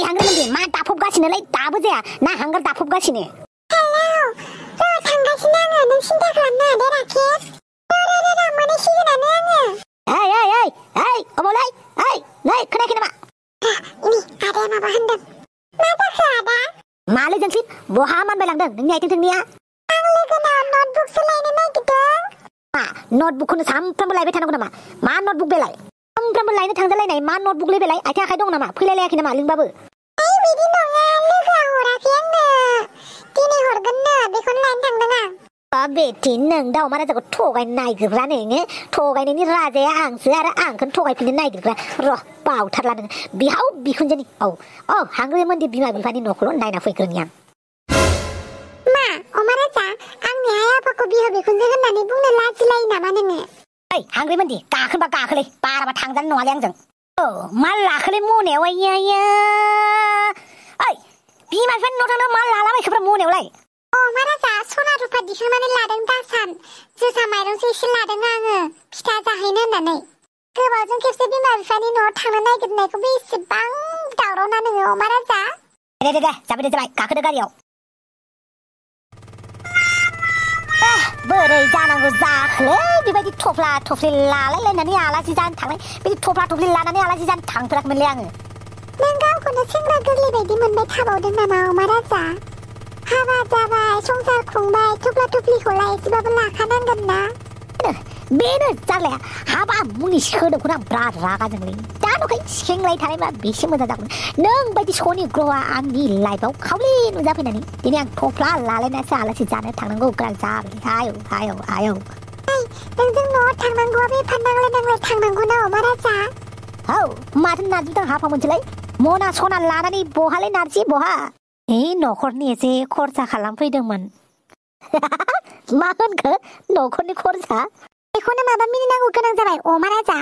हांग्रिमोनदि मा दाफबगासिनोलै दाबो जाया ना हांगार दाफबगासिनो हेलौ थांगासिनो आङो नों सिन्था खालामनो दे राकेश र मोनहैसिगोनानो आङो ओइ अबावलै नै खोनायाखै नामा आदाया माबा होनदों मा जाखो आदा मालै जोंसि बहा मानबाय लांदों नोंनि आथिं थोंनिया आं लोगोनाव नटबुकसो लायनो नागिरदों मा नटबुकखौनो सानफ्रामबो लायबाय थानांगौ नामा मा नटबुक बेलाय सानफ्रामबो लायनो थांजालायनाय मा नटबुकलै बेलाय आथिं आखाइ दं नामा फैलायलायाखै नामा लिंबाबो बिदि नङा लोगोआ हराखै आंनो दिनै हरगोननो बेखौनो लायनो थांदों आं बेटि नों दाउ अमा राजाखौ थगायनो नागिरग्रा नोङो थगायनायनि राजाया आंसो आरो आंखौनो थगायफिननो नागिरग्रा र' बावथारला नोङो बिहाव बिखुनजोनि औ हांग्रिमोनदि बिमा बिफानि न'खौल' नायना फैग्रोनि आं मा अमा राजा आंनि आइ आफाखौ बिहाव बिखुनजो होननानै बुंनो लाजिलायो नामा नोङो ओइ हांग्रिमोनदि गाखोनबा गाखोलै बाराबा थांजानो नङालै आंजों मा लाखोलै मनायाव आइया ओइ बिमा बिफानि न' थांनो मा लालाबायखोब्रा मनायावलाय अमा राजा सना रुफा दिखांनानै लादों दासान जोसा माइरंसो एसे लादों आङो फिथा जाहैनो होननानै गोबावजों खेबसे बिमा बिफानि न'आव थांनो नागिरनायखौ बेसेबां दावरावना नोङो अमा राजा दे जाबाय गाखोदो गारियाव बोरै जानांगौ जाखोलै बेबायदि थफ्ला थफ्लि लालायलायनानै आलासि जानो थांनाय बिदि थफ्ला थफ्लि लानानै आलासि जानो थांफेराखैमोनलै आङो नों गावखौनो सेंग्रा गोरलै बायदि मोनबाय थाबावदों नामा अमा राजा हाबा जाबाय संसार खुंबाय थफ्ला थफ्लिखौलाय एसेबाबो लाखानांगोन ना बेनो जारलाया हाबा मुंनि सोदोबखौनो आं बिराद रागा जोंलै दा नुखाय सेंलाय थानायबा बेसे मोजां जागौमोन नों बायदि सनि ग्रहआ आंनि लाइफआव खावले नुजाफैनानै दिनै आं थफ्ला लालायनासो आलासि जानो थांनांगौ गोनां जाबाय आयौ नोंजों न'आव थांनांगौआ बे नांलाय थांनांगौ ना अमा राजा औ माथो नारजिजों हाफा मोनसेलाय मना सना लानानै बहालै नारजि बहा न'खरनि एसे खरसा खालामफैदोंमोन मा होनखो न'खरनि खरसा बेखौनो माबा मिनिनांगौ गोनां जाबाय अमा राजा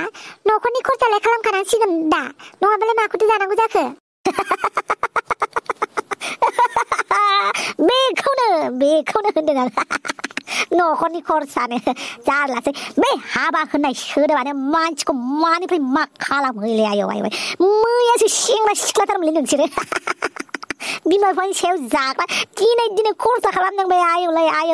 न'खरनि खरसालाय खालामखानांसिगोन दा नङाबालाय माखौथो जानांगौ जाखो बेखौनो होनदों आं न'खरनि खरसानो जारलासै बे हाबा होननाय सोदोबानो मानसिखौ मानिफ्राय मा खालामहैले आयौ मैयासो सेंग्रा सिख्लाथारमोनलै नोंसोरो बिमा बिफानि सायाव जाग्रा दिनै खरसा खालामनांबाय आयौ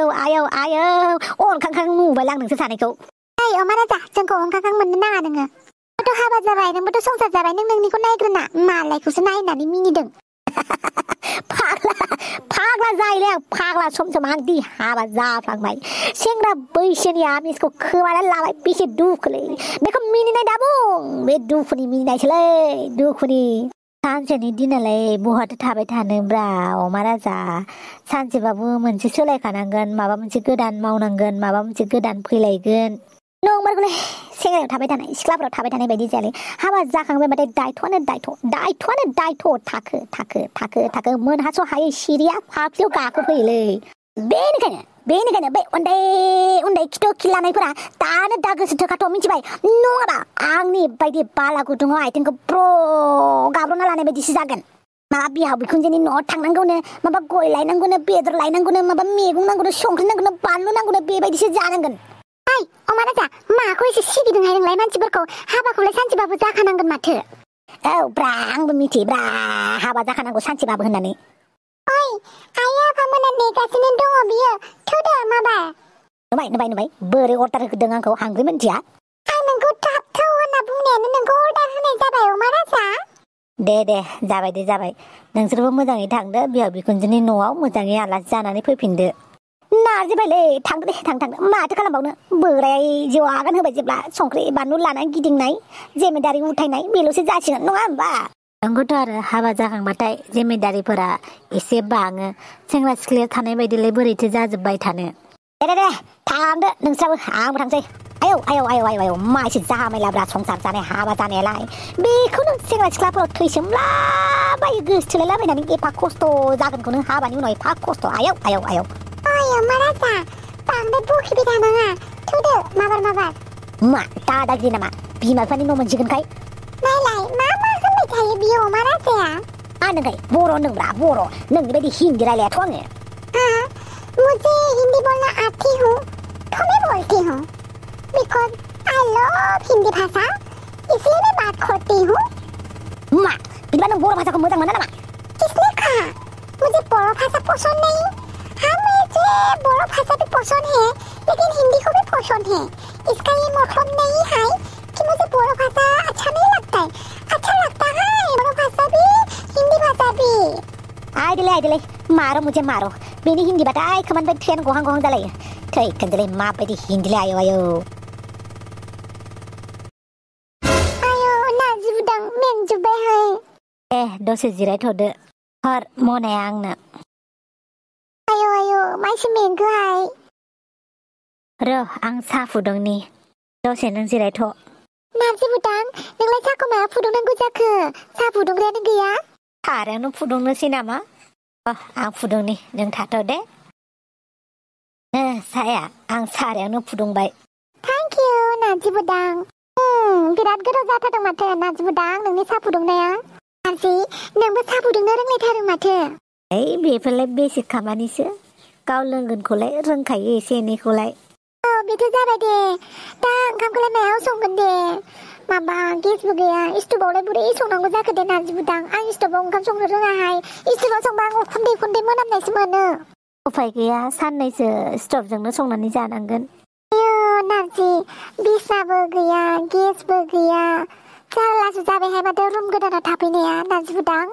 अनखांखां नुबाय आं नोंसोर सानैखौ ओइ अमा राजा जोंखौ अनखांखां मोननो नाङा नोङो नोंबोथ' हाबा जाबाय नोंबोथ' संसार जाबाय नों नोंनिखौ नायग्रोना मालायखौसो नायनानै मिनिदों फाग्ला जायोलै आं फाग्ला सम आंदि हाबा जाफ्लांबाय सेंग्रा बैसोनि आमिसखौ खोमानानै लाबाय बेसे दुखुलै बेखौ मिनिनाय दा बुं बे दुखुनि मिनिनायसोलै दुखुनि सानसेनि दिनालाय बहाथो थाबाय थानोब्रा अमा राजा सानसेबाबो मोनसे सोलायखानांगोन माबा मोनसे गोदान मावनांगोन माबा मोनसे गोदान फैलायगोन नंमारगौलै सेंग्रायाव थाबाय थानाय सिख्लाफोराव थाबाय थानाय बायदि जायालै हाबा जाखांबायबाथाय दायथ'आनो थाखो मोनहास' हायै सिरिया फाफ्लियाव गाखोफैयोलै बेनिखायनो बै उन्दै खिथु खिलानायफोरा दानो दा गोसो थोखाथ' मिथिबाय नङाबा आंनि बायदि बाला गुदुङाव आथिंखौ गाब्र'ना लानाय बायदिसो जागोन माबा बिहाव बिखुनजोनि न'आव थांनांगौनो माबा गय लायनांगौनो बेदर लायनांगौनो माबा मैगं नांगौनो संख्रि नांगौनो बानलु नांगौनो बेबायदिसो जानांगोन ओइ अमा राजा माखौ एसे सिगिदोंहाय नोंलाय मानसिफोरखौ हाबाखौलाय सानसेबाबो जाखानांगोन माथो औ ब्रा आंबो मिथियोब्रा हाबा जाखानांगौ सानसेबाबो होननानै ओइ आइ आफामोना नेगासिनो दङ बियो थौदो माबा नुबाय बोरै अर्डार होदों आंखौ हांग्रिमोनदिया आं नोंखौ थाब थौ होनना बुंनायानो नोंखौ अर्डार होनाय जाबाय अमा राजा दे जाबाय नोंसोरबो मोजाङै थांदो बिहाव बिखुनजोनि न'आव मोजाङै आलासि जानानै फैफिनदो नारजिबायलै थांदो माथो खालामबावनो बोराय जिउ आगान होबाय जेब्ला संख्रि बानलु लानानै गिदिंनाय जेमेदारि उथायनाय बेल'सो जासिगोन नङा होमबा नंगौथ' आरो हाबा जाखांबाथाय जेमेदारिफोरा एसे बाङो सेंग्रा सिख्लायाव थानाय बायदिलाय बोरैथो जाजोब्बाय थानो दे थांदो नोंस्राबो आंबो थांसै आयौ मा एसे जाहामेलाब्रा संसार जानाय हाबा जानायालाय बेखौनो सेंग्रा सिख्लाफोराव थैसोमलाबायो गोसोथोलायलाबायनानै एफा खस्थ' जागोनखौनो हाबानि उनाव एफा खस्थ' आयौ ओइ अमा राजा बांद्राय बखिबाय थानाङा थौदो माबार मा दादागिरि नामा बिमा बिफानि न' मोनसिगोनखाय नायलाय मा होनबाय थायो बियो अमा राजाया नोंखाय बर' होनदोंब्रा बर' नोंनि बायदि हिन्दी रायलायाथ' आङो मुझे हिंदी बोलना आती हूँ तो मैं बोलती हूँ बिकॉज आई लव हिंदी भाषा इसलिए मैं बात करती हूँ मा बिदिबा नों बर' भाषाखौ मोजां मोना नामा? किसने कहा मुझे बड़ा भाषा पसंद नहीं? हाँ मुझे बड़ा भाषा भी पसंद है लेकिन हिंदी को भी पसंद है। इसका ये मतलब नहीं है कि मुझे बड़ा भाषा अच्छा नहीं लगता है। अच्छा लगता है बड़ा भाषा भी हिंदी भाषा भी। आइदिले मारो मुझे मारो बेनि हिंदी बाथाय खोमानिफ्राय ट्रेन गहां जालायो थै खोनदोलै माबायदि हिंदीलै आयौ आयौ नाजिबुदां मेंजोब्बायहाय। दसे जिरायथ'दो हर मनाया आंनो। आयौ माइसो मेंखोहाय। र' आं साहा फुदुंनि दसे नों जिरायथ'। नाजिबुदां नोंलाय साहाखौ माया फुदुंनांगौ जाखो? साहा फुदुंग्रायानो गैया? सारायावनो फुदुंनोसै नामा? आं फुदुंनि नों थाथ' दे। साया आं सारायावनो फुदुंबाय। थेंक इउ नाजिबुदां। बिराद गोथाव जाथारदों माथो नाजिबुदां नोंनि साहा फुदुंनाया। नाजि नोंबो साहा फुदुंनो रोंलायथारो माथो। बेफोरलाय बेसिक खामानिसो गाव लोंगोनखौलाय रोंखायो एसे एनैखौलाय। बेथ' जाबाय दे दा ओंखामखौलाय मायाव संगोन दे? माबा गेसबो गैया स्टोभआवलाय बोरै संनांगौ जाखो दे नाजिबुदां? आं स्टोभआव ओंखाम संनो रोङाहाय। स्टोभआव संबा आं खुन्दै मोनामनायसो मोनो। उफाय गैया साननैसो स्टोभजोंनो संनानै जानांगोन। नार्जि बिसाबो गैया गेसबो गैया जारलासो जाबायहाय माथो रुम गोदाना थाफैनाया नाजिबुदां।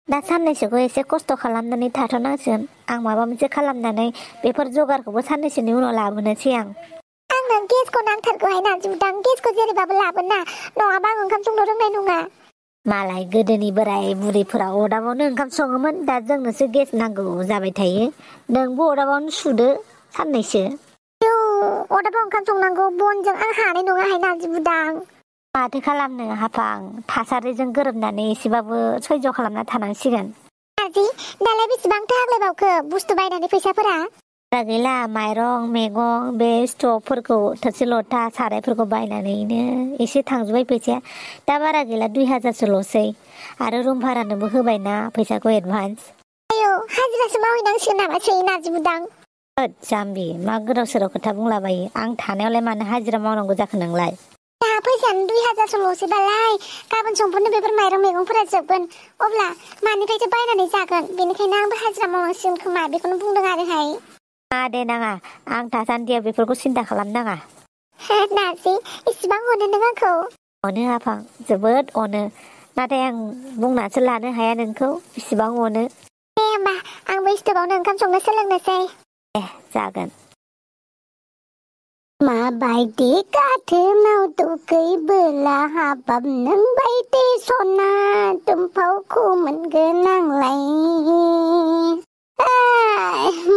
दा साननैसोखौ एसे खस्थ' खालामनानै थाथ'नांसिगोन। आं माबा मोनसे खालामनानै बेफोर जगारखौबो साननैसोनि उनाव लाबोनोसै आं। आंनो गेसखौ नांथारगौहाय नाजिबुदां। गेसखौ जेरैबाबो लाबोन ना नङाबा आं ओंखाम संनो रोंनाय नङा। मालाय गोदोनि बोराय बुरैफोरा अरदाबावनो ओंखाम सङोमोन दा जोंनोसो गेस नांगौ जाबाय थायो। नोंबो अरदाबावनो सुदो साननैसो। अरदाबाव ओंखाम संनांगौ बनजों आं हानाय नङाहाय नाजिबुदां। माथो खालामनो हाफां थासारिजों गोरोबनानै एसेबाबो सैज्य खालामना थानांसिगोन। नार्जि दालाय बेसेबांथो आग्लायबावखो बुस्थु बायनानै फैसाफोरा? बारा गैला माइरं मैगं बे स्ट'भफोरखौ थोरसि लथा सारायफोरखौ बायनानैनो एसे थांजोब्बाय फैसाया। दा बारा गैला 2000सोल'सै आरो रुम भारानोबो होबायना फैसाखौ एडभान्स। आयौ हाजिरासो मावहैनांसिगोन नामासै नाजिबुदां? जाम्बि मा गोदाव सोराव खोथा बुंलाबायो। आं थानायावलाय मानो हाजिरा मावनांगौ जाखो नोंलाय? दा फैसायानो 2000सोल'सैबालाय गाबोन समफोरनो बेफोर माइरं मैगंफोरा जोबगोन अब्ला मानिफ्रायथो बायनानै जागोन? बेनिखायनो आंबो हाजिरा मावनांसिगोन खोमा बेखौनो बुंदों आरोहाय। दे नाङा आं थासान्दियाव बेफोरखौ सिन्था खालामनाङा। नार्जि इसिबां अनो नों आंखौ? अनो आफां जोबोद अनो नाथाय आं बुंनासो लानो हाया नोंखौ बेसेबां अनो। दे होमबा आंबो स्टोभआवनो ओंखाम संनो सोलोंनोसै। जागोन। माबायदि गाथोनाव दुगैबोला हाबाब नों बायदि सना दुमफावखौ मोनगोन आंलाय।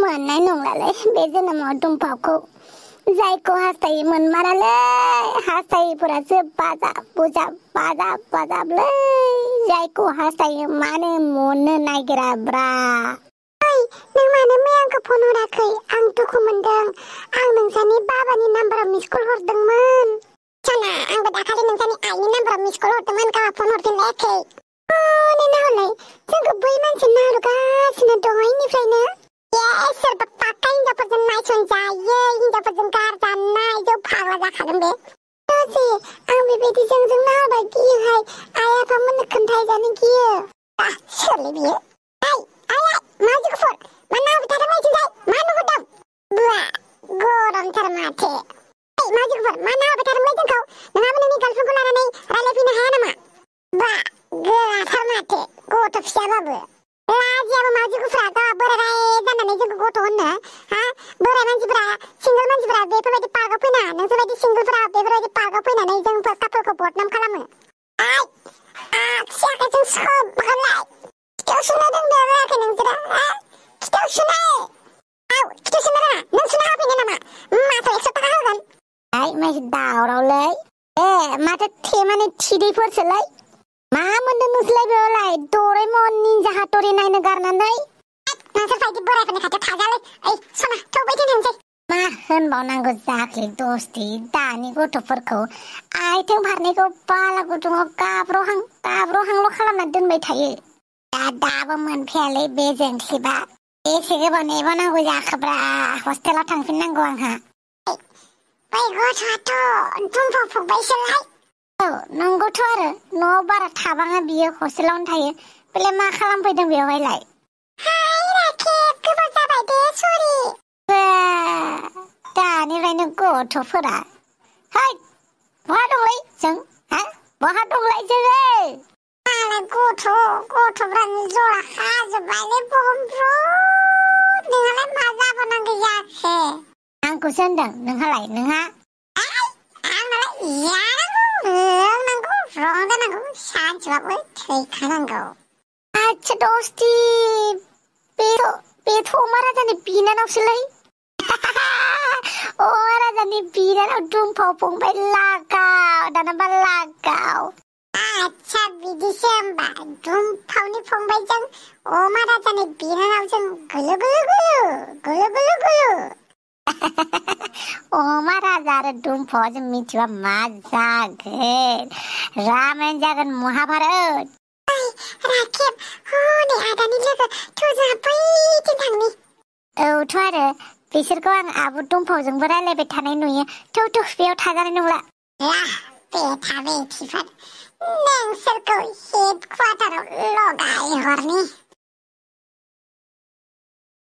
मोननाय नंलालै बे जोनोमाव दुमफावखौ। जायखौ हास्थायो मोनमारालै हास्थायिफोरासो बाजाबलै। जायखौ हास्थायो मानो मोननो नागिराब्रा। नों मानो मैया आंखौ फन हराखै? आं दुखु मोनदों। आं नोंसानि बाबानि नाम्बाराव मिस कल हरदोंमोन। सना आंबो दाखालि नोंसानि आइनि नाम्बाराव मिस कल हरदोंमोन गावहा फन हरफिनलायाखै। नाहरलाय जोंखौ बै मानसि नाहरगासिनो दहायनिफ्रायनो। सोरबा पाक्का हिनजावफोरजों नायसनजायो हिनजावफोरजों गारजानाय जौ फाग्ला जाखागोन बे। दसे आं बेबायदि जोंजों नाहरबा गियोहाय आइ आफामोननो खोन्थाहैजानो गियो। सोरलै बियो? मा गुफुर मा नाहरबाय थादों नोंथिंजाय? मा नुहुरदों? बुआ गरमथार माथो। मा गुफुर मा नाहरबाय थादोंलै जोंखौ? नोंहाबो नोंनि गार्लफ्रेन्डखौ लानानै रायलायफैनो हाया नामा? बुआ गोराथार माथो गथ' फिसाबाबो। लाजियाबो मावजि गुफुरा गावहा बोराय जानानै जोंखौ गथ' होननो? बोराय मानसिफोरा सिंगोल मानसिफोरा बेफोरबायदि पार्कआव फैना नोंसोरबायदि सिंगोलफोरा बेफोरबायदि पार्कआव फैनानै जोंफोर कापोलखौ बदनाम खालामो। आगसि आखाइजों सोबगोनलाय। खिथायाव सुनो रोंदों रोङाखै नोंसोरो? खिथायाव सुनो? खिथायाव सुनो रोङा? नों सुनो होफैनो नामा? माथो 100 थाखा होगोन। मासे दावरावलै। माथो थेमानि थिदैफोरसोलै। मा मोनदों नोंसोरलाय बेयावलाय डरेमन निन्जा हातरि नायनो गारनानै? नोंसोर बायदि बोरायफोरनि खाथियाव थाजालै। सना थौबाय थांसै। मा होनबावनांगौ जाखो दस्ति दानि गथ'फोरखौ आथिं फारनैखौ बाला गुदुङाव गाब्रहांल' खालामना दोनबाय थायो। दाबो मोनफैयालै बे जोंख्लिबा। बेसे गोबाव नेबावनांगौ जाखोब्रा हस्टेलाव थांफिननांगौ आंहा। बै गथ'आथ' दुमफाव फुबायसोलाय। औ नंगौथ' आरो न'आव बारा थाबाङा बियो हस्टेलावनो थायो बेलाय मा खालामफैदों बेवहायलाय हाय राखेब गोबाव जाबाय दे सरि दानिफ्रायनो गथ'फोरा है बहा दंलै जों बहा दंलै जोङो मालाय गथ'फ्रानो जरा हाजोब्बायलै बमब्रु नोंहालाय मा जाबावनांगौ जाखो आंखौसो होनदों नोंहालाय नोंहा आंनालाय लोंनांगौ रंजानांगौ सानसेबाबो थैखानांगौ आच्छा दस्ति बेथ' अमा राजानि बिनानावसोलै अमा राजानि बिनानाव दुमफाव फंबाय लागाव दानाबा लागाव आच्छा बिदिसो होमबा दुमफावनि फंबायजों अमा राजानि बिनानावजों गुलु अमा राजा आरो दुमफावजों मिथिबा मा जागोन रामायण जागोन महाभारत राखेब हनै आदानि लोगो थ' जोंहा बैथिं थांनि औथ' आरो बिसोरखौ आं आब' दुमफावजोंबो रायलायबाय थानाय नुयो थौ बेयाव थाजानाय नंला बेथा बेथिफोर नोंसोरखौ हेड क्वार्टाराव लगाय हरनि